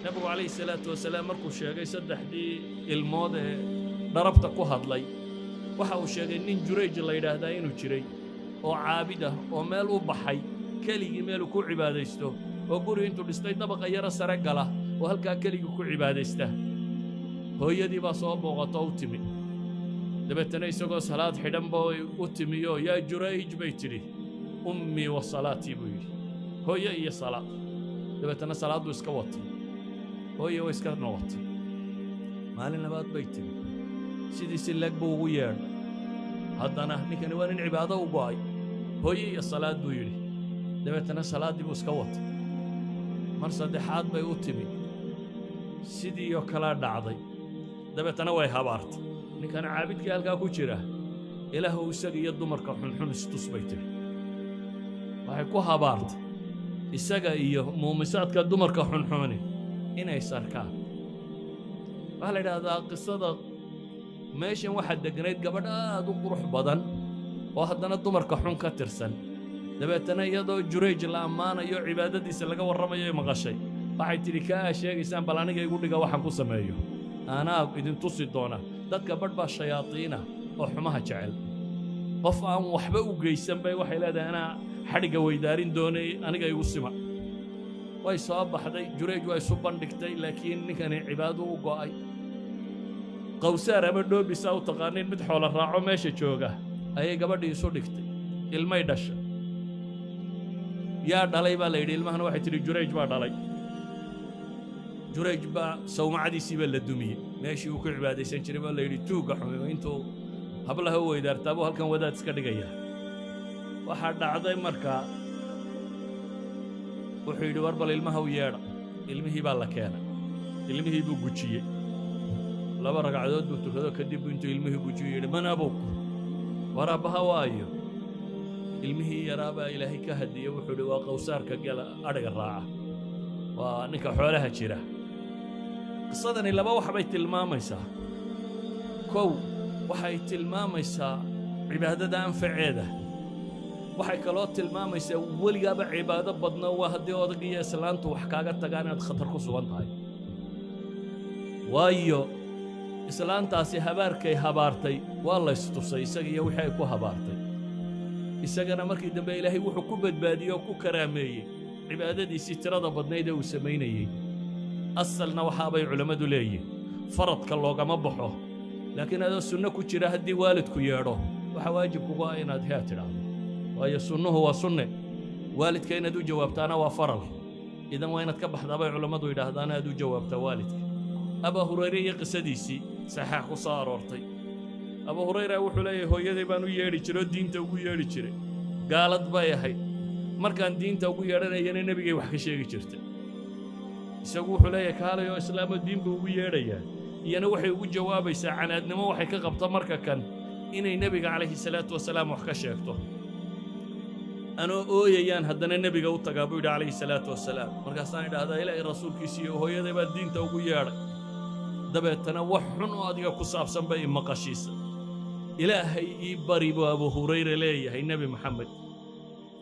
Nebigu calayhi salaatu wasalaam markuu sheegay saddexdii ilmood ee dharabta ku hadlay, waxa uu sheegay nin Jurayj la yidhaahdaa inuu jiray oo caabid ah oo meel u baxay keligii, meeluu ku cibaadaysto, oo guri intuu dhistay dabaqa yaro sare gala oo halkaa keligii ku cibaadaysta. Hooyadii baa soo booqato, u timi. Dabeetana isagoo salaad xidhan ba u timiyo. "Yaa Jurayj," bay tidhi. "Ummii wa salaatii," buu yidhi, "hooye iyo salaad." Dabeetana salaadduu iska watay, hooye way iska noqotay. Maalin labaad bay timi, sidii si leeg buu ugu yeedhay. Haddana ninkani waa nin cibaado u go'ay. "Hooye iyo salaad," buu yidhi. Dabeetana salaaddii buu iska watay. Mar saddexaad bay u timi, sidii oo kalaa dhacday. Dabeetana way habaartay. "Ninkan caabidkii halkaa ku jira, Ilaahu isaga iyo dumarka xunxun istus," bay tidhi. Waxay ku habaartay isaga iyo muumisaadka dumarka xunxuni inay sarkaan. Waxaa la idhaahdaa qisada meeshan waxaa degganayd gabadh aad u qurux badan oo haddana dumarka xun ka tirsan. Dabeetana iyadoo Jurayj la ammaanayo, cibaadadiisa laga warramayo maqashay. Waxay tidhi, "Ka aa sheegaysaan bal aniga igu dhiga, waxaan ku sameeyo anaa idin tusi doona." Dadka badh baa shayaadiina oo xumaha jecel. Qof aan waxba u geysan bay waxay leedahay, "Anaa xadhigga weydaarin doonay, aniga igu sima." Way soo baxday, Jurayj waa isu bandhigtay, laakiin ninkani cibaado u go'ay. Qawsaar ama dhoobisaa u taqaanin, mid xoolo raaco meesha jooga ayay gabadhii isu dhigtay. Ilmay dhashay. "Yaa dhalay?" baa la yidhi ilmahana. Waxay tidhi, "Jurayj baa dhalay." Jurayj baa sawmacadiisii baa la dumiyey, meeshii uu ku cibaadaysan jiray baa la yidhi, "Tuugga xumi intuu hablaha u weydaartaa buu halkan wadaad iska dhigaya." Waxaa dhacday markaa wuxuu yidhi, "War bal ilmaha u yeedha." Ilmihii baa la keenay. Ilmihii buu gujiyey, laba ragcadood buu tukado. Kadib intuu ilmihii gujiyo yidhi, "Man abuuk? War aabbaha waayo?" Ilmihii yaraabaa Ilaahay ka hadiyey. Wuxuu yidhi, "Waa qawsaarka gela adhiga raaca, waa ninka xoolaha jira." Qisadani laba wax bay tilmaamaysaa. Kow, waxay tilmaamaysaa cibaadada anfaceeda. Waxay kaloo tilmaamaysaa weligaaba cibaado badno waa haddii odag iyo islaantu wax kaaga tagaan inaad khatar ku sugan tahay, waayo islaantaasi habaarkay habaartay waa laystusay, isaga iyo wixii ay ku habaartay. Isagana markii dambe Ilaahay wuxuu ku badbaadiyey oo ku karaameeyey cibaadadiisii tirada badnayd ee uu samaynayey. Asalna waxaabay culammadu leeyihin, faradka loogama baxo, laakiin adoo sunno ku jira haddii waalidku yeedho, waxaa waajib kugu ah inaad hee tidhaahdo, waayo sunnuhu waa sunne, waalidka inaad u jawaabtaana waa faral. Idan waa inaad ka baxdaa, bay culammadu yidhaahdaan, aad u jawaabtaa waalidka. Abaa Hurayre iyo qisadiisii saxiix ku soo aroortay. Abu Hurayra wuxuu leeyahay, hooyaday baan u yeedhi jiray oo diinta ugu yeedhi jiray. Gaalad bay ahayd. Markaan diinta ugu yeedhanayana nebigay wax ka sheegi jirtay. Isagu wuxuu leeyahay, "Kaalay oo islaamo," diin buu ugu yeedhayaa, iyana waxay ugu jawaabaysaa canaadnimo. Waxay ka qabto marka kan inay nebiga calayhi salaatu wasalaam wax ka sheegto. "Anoo ooyayaan haddana nebiga u tagaa," buu yidhi calayhi salaatu wasalaam. "Markaasaan idhaahdaa, 'Ilaahay rasuulkiisiiyo, hooyaday baa diinta ugu yeedhay, dabeetana wax xun oo adiga ku saabsan bay imaqashiisa. Ilaahay ii bari,' buu Abu Hurayre leeyahay, 'Nebi Maxamed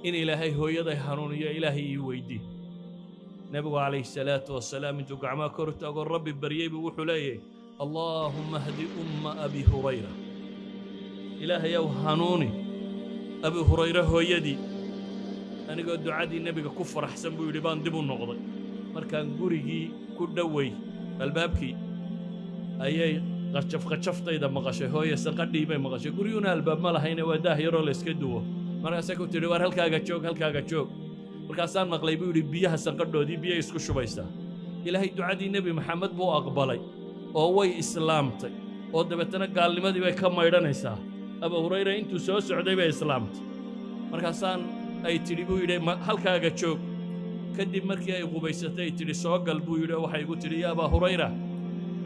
in Ilaahay hooyaday hanuuniyo Ilaahay ii weydii.' Nebigu calayhi salaatu wasalaam intuu gacmaha kor taagoo Rabbi baryey buu wuxuu leeyahay, 'Allaahumma hdi umma Abi Hurayra, Ilaahayow hanuuni Abi Hurayre hooyadii.' Anigoo ducadii nebiga ku faraxsan," buu yidhi, "baan dib u noqday. Markaan gurigii ku dhowey albaabkii ayay qajaf qajaftayda maqashay hooye, sanqadhii bay maqashay. Guryuhuna albaab ma lahayne, waa daah yaroo la iska duwo. Markaasay ku tidhi, 'Waar halkaaga joog, halkaaga joog.' Markaasaan maqlay," buu yidhi, "biyaha sanqadhoodii, biyay isku shubaysaa. Ilaahay ducadii Nebi Maxamed buu aqbalay oo way islaamtay, oo dabeetana gaalnimadii bay ka maydhanaysaa. Abu Hurayra intuu soo socday bay islaamtay. Markaasaan ay tidhi," buu yidhi, "halkaaga joog." Kadib markii ay qubaysatay ay tidhi, 'Soo gal,' buu yidhi, oo waxay igu tidhi, 'Yaa Abaa Hurayra,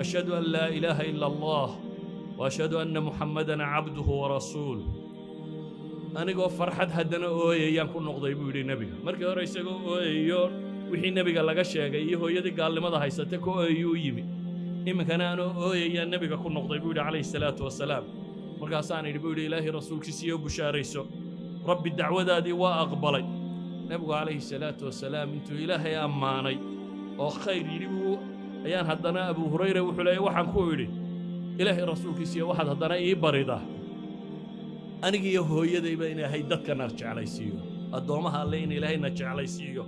ashhadu an laa ilaaha ila Allah wa ashhadu anna Muxammadan cabduhu wa rasuuluh.' Anigoo farxad haddana ooyayaan ku noqday," buu yidhi nebiga. Markii hore isagoo ooyayo wixii nebiga laga sheegay iyo hooyadii gaalnimada haysatay ka ooyayuu u yimi. Iminkana anoo ooyayaan nebiga ku noqday, buu yidhi calayhi salaatu wasalaam. "Markaasaan idhi," buu yidhi, "Ilaahay rasuulkiisiiyo bushaarayso, Rabbi dacwadaadii waa aqbalay." Nebigu calayhi salaatu wasalaam intuu Ilaahay ammaanay Oo khayr yidhi buu ayaan haddana Abu Hurayra wuxuu leeyay, waxaan ku idhi, Ilaahay rasuulkiisiiyo, waxaad haddana ii baridaa anigiiyo hooyadayba in Ilaahay dadkana jeclaysiiyo, addoommaha Alle in Ilaahayna jeclaysiiyo.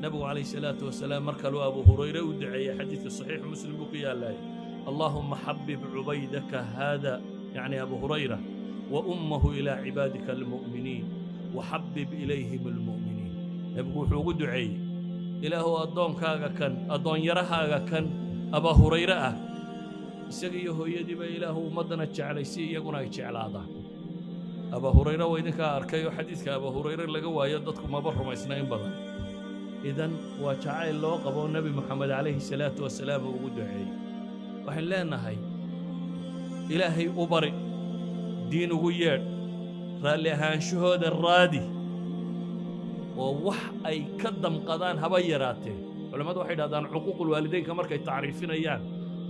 Nabigu calayhi salaatu wasalaam mar kaluu Abu Hurayre u duceeyey. Xadiidka Saxiixu Muslim buu ku yaallay: اللهم حبب عبيدك هذا، يعني أبو هريرة، وأمه إلى عبادك المؤمنين وحبب إليهم المؤمنين. Nebigu wuxuu ugu duceeyey: Ilaahu, addoonkaaga kan, addoonyarahaaga kan Abaa Hurayre ah, isaga iyo hooyadiiba Ilaahu ummaddana jeclaysi, iyaguna ay jeclaadaan. Abaa Hurayre waa idinkaa arkay, oo xadiidka Abaa Hurayre laga waayo dadku maba rumaysna in badan. Idan waa jacayl loo qabo Nebi Moxamed calayhi salaatu wasalaam uu ugu duceeyey. Waxaan leenahay, Ilaahay u bari, diin ugu yeedh, raalli ahaanshahooda raadi, oo wax ay ka damqadaan haba yaraatee. Culammadu waxay idhahdaan, cuquuqulwaalideynka markay tacriifinayaan,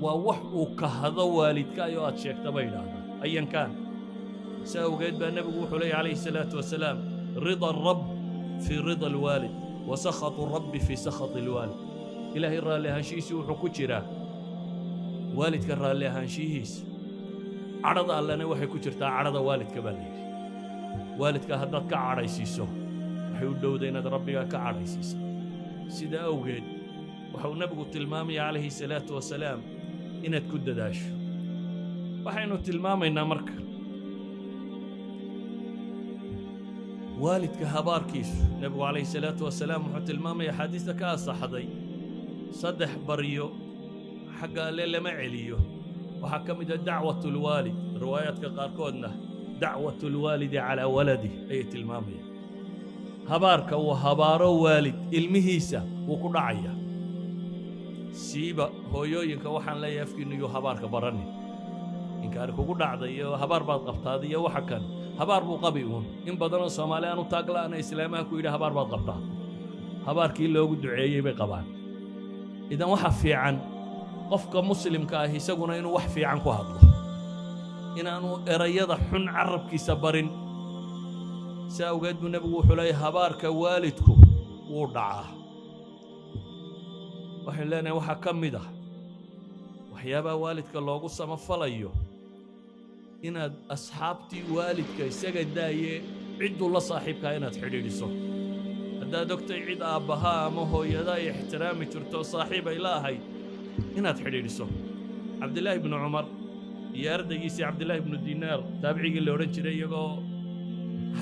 waa wax uu kahdo waalidka ayoo aad sheegta, bay idhaahdaan ayankaan. Si awgeed baa nebigu wuxuu leeyay calayhi salaatu wasalaam: رضا الرب في رضا الوالد وسخط الرب في سخط الوالد. Ilaahay raalli ahaanshihiisii wuxuu ku jiraa waalidka raalli ahaanshihiisa, cadhada Allena waxay ku jirtaa cadhada waalidka, baa la yidhi. Waalidka haddaad ka cadhaysiiso, waxay u dhowda inaad Rabbigaa ka cadhaysiisa. Sida awgeed waxau nebigu tilmaamaya calayhi salaatu wasalaam inaad ku dadaasho. Waxaynu tilmaamaynaa marka waalidka habaarkiisu. Nebigu calayhi salaatu wasalaam wuxuu tilmaamaya axaadiista ka asaxday, saddex baryo xagga Alle lama celiyo. Waxaa ka mid ah دعوة الوالد. Riwaayaadka qaarkoodna دعوة الوالد على ولده ayay tilmaamayaan. Habaarka uu habaaro waalid ilmihiisa wuu ku dhacaya. Siiba hooyooyinka waxaan leeyahay, afkiinnu yuu habaarka baranin. Inkaari kugu dhacday iyo habaar baad qabtaada iyo waxa kan, habaar buu qabi uun. In badanoo Soomaali aanu taagla'ana islaamaha ku yidhi habaar baad qabtaa, habaarkii loogu duceeyey bay qabaan. Idan waxa fiican qofka muslimka ah isaguna inuu wax fiican ku hadlo, inaanu erayada xun carabkiisa barin. Si awgeed buu nebigu wuxuu leeyahy, habaarka waalidku wuu dhacaa. Waxaynu leenahay, waxaa ka mid ah waxyaabaha waalidka loogu samafalayo inaad asxaabtii waalidka isaga daaye, cidduu la saaxiibkaa inaad xidhiidhiso. Haddaad ogtay cid aabbahaa ama hooyada ay ixtiraami jirto, saaxiib ay la ahayd, inaad xidhiidhiso. Cabdillaahi bnu Cumar iyo ardaygiisii Cabdillaahi bnu Dinaar, taabicigii la odhan jiray, iyagoo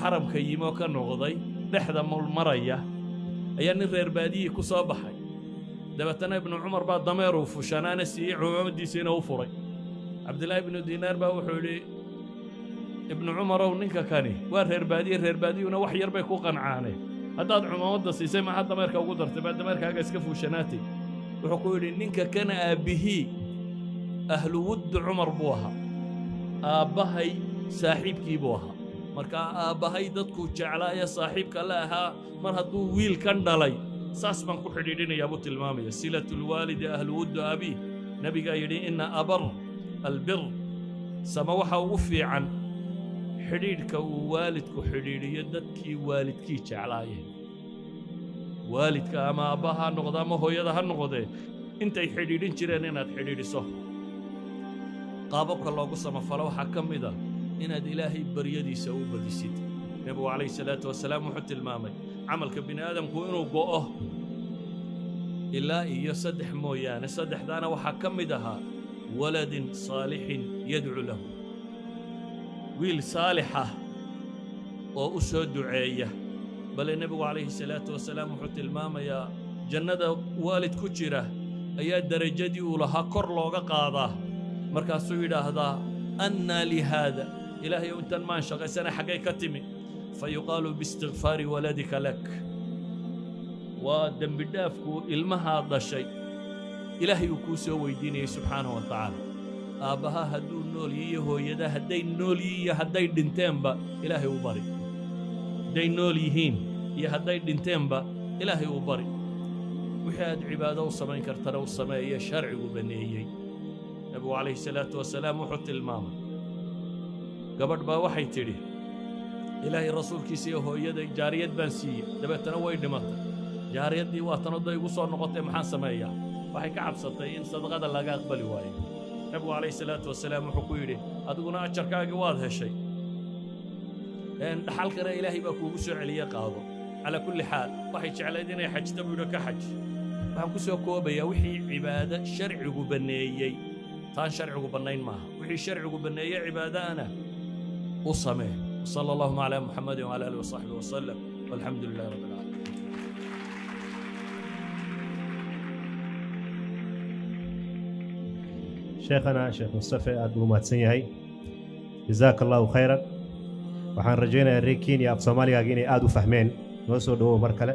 xaramka yimi oo ka noqday, dhexda maraya ayaa nin reer baadiyihii ku soo baxay. Dabeetana Ibnu Cumar baa dameeruu fushanaana siiyey, cumaamadiisiina u furay. Cabdillaahi ibnu Dinaar baa wuxuu yidhi: Ibnu Cumarow, ninka kani waa reer baadiye, reer baadiyuna wax yar bay ku qancaaneen. Haddaad cumaamadda siisay, maxaad dameerka ugu dartay? Baa dameerkaaga iska fuushanaatay. Wuxuu ku yidhi: ninka kana aabbihii ahlu wuddi Cumar buu ahaa, aabbahay saaxiibkii buu ahaa. Markaa aabbahay dadkuu jeclaa ee saaxiibka la ahaa, mar hadduu wiilkan dhalay, saas baan ku xidhiidhinayaa, buu tilmaamaya. صلة الوالد أهل ود أبيه. Nebigaa yidhi: إن أبر البر. Sama waxa ugu fiican xidhiidhka uu waalidku xidhiidhiyo dadkii waalidkii jeclaayeen. Waalidka ama aabbaha ha noqdo ama hooyada ha noqdee, intay xidhiidhin jireen inaad xidhiidhiso. Qaababka loogu samafalo waxaa ka mid ah inaad Ilaahay baryadiisa u badisid. Nebigu calayhi salaatu wasalaam wuxuu tilmaamay camalka bini aadamku inuu go'o ilaa iyo saddex mooyaane. Saddexdaana waxaa ka mid ahaa ولد صالح يدعو له, wiil saalix ah oo u soo duceeya. Bale nebigu calayhi salaatu wasalaam wuxuu tilmaamayaa jannada waalid ku jira ayaa derajadii uu lahaa kor looga qaadaa. Markaasuu yidhaahdaa: أنى لي هذا؟ Ilaahay ow, intan maan shaqaysana, xaggay ka timi? فيقال باستغفار ولدك لك. Waa dembi dhaafku ilmahaa dhashay Ilaahay uu kuu soo weydiinayay subxaanahu wa tacaala. Aabbaha hadduu nool yihiyo, hooyada hadday nool yihiin iyo hadday dhinteenba, Ilaahay u bari. Hadday nool yihiin iyo hadday dhinteenba, Ilaahay u bari. Wixii aad cibaado u samayn kartana u sameeye sharcigu banneeyey. Nebigu calayhi salaatu wasalaam wuxuu tilmaamay, gabadh baa waxay tidhi: Ilaahay rasuulkiisa iyo hooyaday jaariyad baan siiyey, dabeetana way dhimatay. Jaariyaddii waa tanoo da igu soo noqotay, maxaan sameeyaa? Waxay ka cabsatay in sadaqada laga aqbali waayo. Nabigu calayhi salaatu wasalaam wuxuu ku yidhi: adiguna ajarkaagii waad heshay, dhaxalkana Ilaahay baa kuugu soo celiye, qaado. Calaa kulli xaal, waxay jeclayd inay xajta buu yidhi, ka xaj. Waxaan ku soo koobayaa: wixii cibaado sharcigu banneeyey, taan sharcigu bannayn maaha, wixii sharcigu banneeyey cibaadaana u samee. وصلى اللهم على محمد وعلى اله وصحبه وسلم، والحمد لله رب العالمين. Sheekhana Sheekh Mustafe aad buu umahadsan yahay, jazaaka Allahu khayran. Waxaan rajaynayaa reer Kenya af Soomaaligaaga inay aada u fahmeen. Noo soo dhowow mar kale.